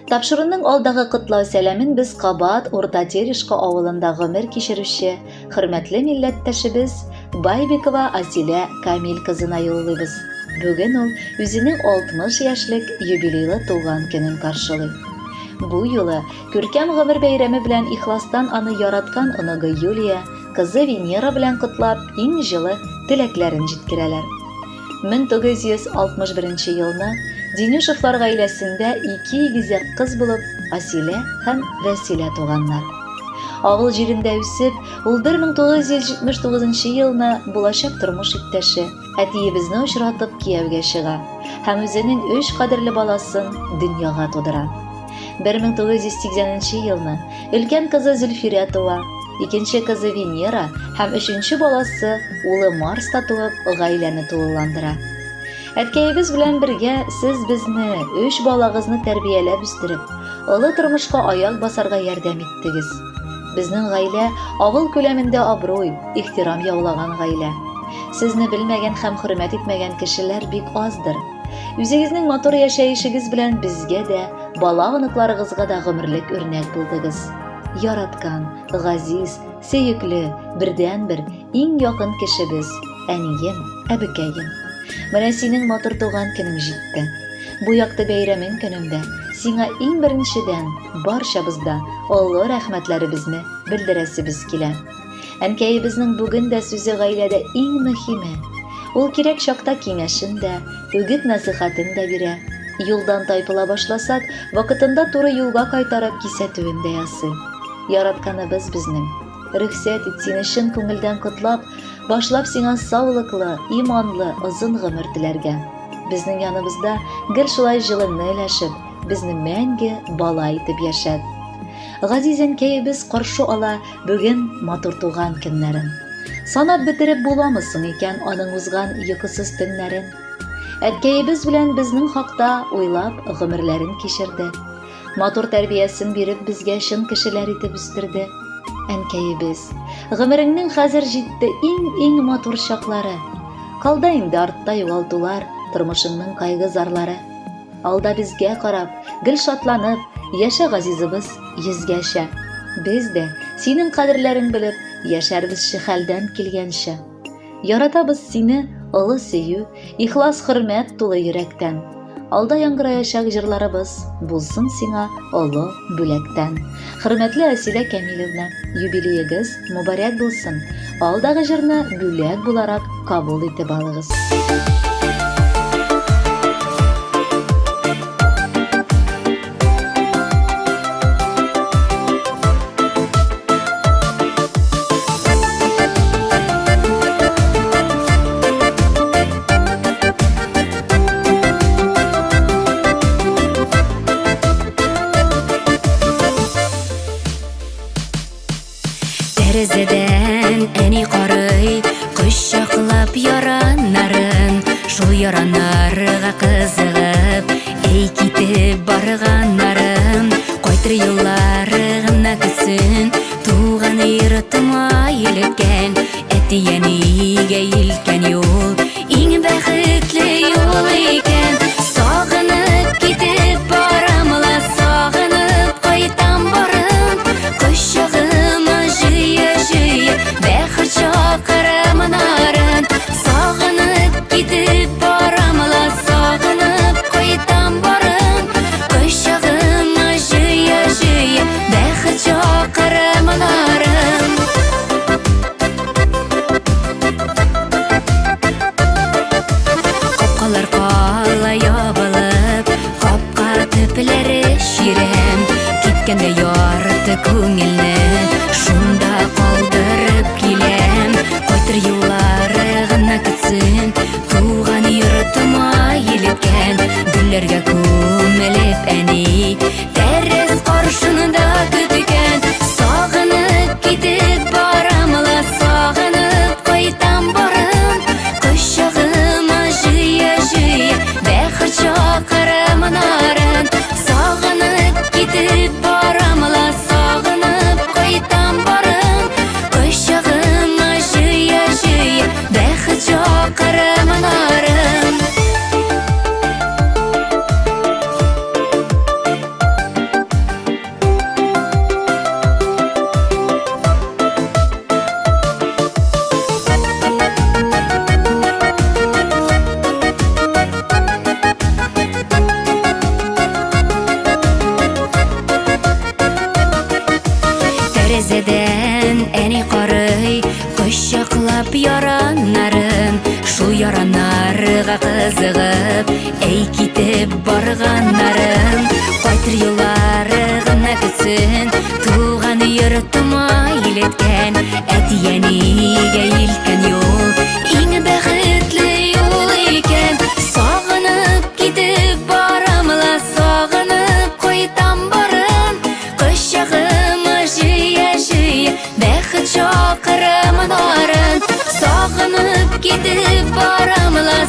Тапшыруның алдагы котлау сәламен без кабат Урта Терешка авылында гомер кичерүче хөрмәтле милләттәшебез Байбикова Асилә Камил кызына юллыйбыз. Бүген ул үзенең 60 яшьлек юбилейлы туган көнен каршылый. Бу юлы күркәм гомер бәйрәме белән ихластан аны яраткан оныгы Юлия, кызы Венера белән котлап, иң җылы теләкләрен җиткерәләр. 1961 елны Денюшевлар гаиләсендә ике игезәк кыз булып Асилә һәм Вәсилә туганнар. Авыл җирендә үсеп, ул 1979 елны булачак тормыш иптәше, әтиебезне очратып кияүгә чыга һәм үзенең өч кадерле баласын дөньяга тудыра. 1980 елны өлкән кызы Зөлфирә туа, икенче кызы Венера һәм өченче баласы улы Марс та туып, гаиләне тулыландыра. Әткәебез белән бергә сез безне, өч балагызны тәрбияләп үстереп, олы тормышка аяк басарга ярдәм иттегез. Безнең гаилә авыл күләмендә абруй, ихтирам яулаган гаилә. Сезне белмәгән һәм хөрмәт итмәгән кешеләр бик аздыр. Үзегезнең матур яшәешегез белән безгә дә, бала-оныкларыгызга да гомерлек үрнәк булдыгыз. Яраткан, газиз, сөекле, бердәнбер, иң якын кешебез, әнием, әбекәем. Менә синең матур туган көнең җитте. Бу якты бәйрәмең көнендә сиңа иң беренчедән барчабыз да олы рәхмәтләребезне белдерәсебез килә. Әнкәебезнең бүген дә сүзе гаиләдә иң мөһиме. Ул кирәк чакта киңәшен дә, үгет-нәсыйхәтен дә бирә. Юлдан тайпыла башласак, вакытында туры юлга кайтарып кисәтүен дә ясый. Яратканыбыз безнең. Рөхсәт ит сине чын күңелдән котлап, башлап сиңа саулыклы, иманлы, озын гомер теләргә. Безнең яныбызда гел шулай җылыңны өләшеп, безне мәңге бала итеп яшәт. Газиз әнкәебез каршы ала бүген матур туган көннәрен. Санап бетереп буламы соң икән аның узган йокысыз төннәрен? Әткәебез белән безнең хакта уйлап гомерләрен кичерде. Матур тәрбиясен биреп безгә чын кешеләр итеп үстерде. Әнкәебез, гомереңнең хәзер җитте иң-иң матур чаклары. Калда инде артта югалтулар, тормышыңның кайгы-зарлары. Алда безгә карап, гел шатланып, яшә газизыбыз йөзгәчә. Без дә, синең кадерләрең белеп, яшәрбез хәлдән килгәнчә. Яратабыз сине олы сөю, ихлас хөрмәт тулы йөрәктән. Алда яңгыраячак җырларыбыз булсын сиңа олы бүләктән. Хөрмәтле Әсилә Кәмилевна, юбилеегыз мөбарәк булсын. Алдагы җырны бүләк буларак кабул итеп алыгыз. Тәрәзәдән әни карый, кочаклап яраннарын, шул яраннарга кызыгып, әй китеп барганнарын, кайтыр юллары гына көтсен, туган йортыма илткән, әти-әнигә илткән юл, Иң бәхетле юл икән. Сагынып китеп барам ла, сагынып кайтам барым. Кочагыма җыя-җыя бәхет чакырам нарын. Сагынып китеп барам ла, сагынып кайтам барым. Кочагыма җыя-җыя бәхет чакырам нарын. Капкалар кала ябылып, капка төпләре чирәм. Киткәндә ярты күңелне шунда калдырып киләм. Кайтыр юллары гына көтсен, туган йортыма илткән. Гөлләргә күмелеп әни, Тәрәз каршында көткән. Сагынып китеп барам ла, сагынып кайтам барым. Кочагыма җыя-җыя бәхет чакырам нарын. Сагынып китеп барам ла, сагынып кайтам барым. Кочагыма җыя-җыя бәхет чакырам нарын. кызыгып, әй китеп барганнарын. Кайтыр юллары гына көтсен, туган йортыма илеткән, әти-әнигә илткән юл, иң бәхетле юл икән. Сагынып китеп барам ла, сагынып кайтам барын. Кочагыма җыя-җыя, бәхет чакырам нарын. Сагынып китеп барам ла,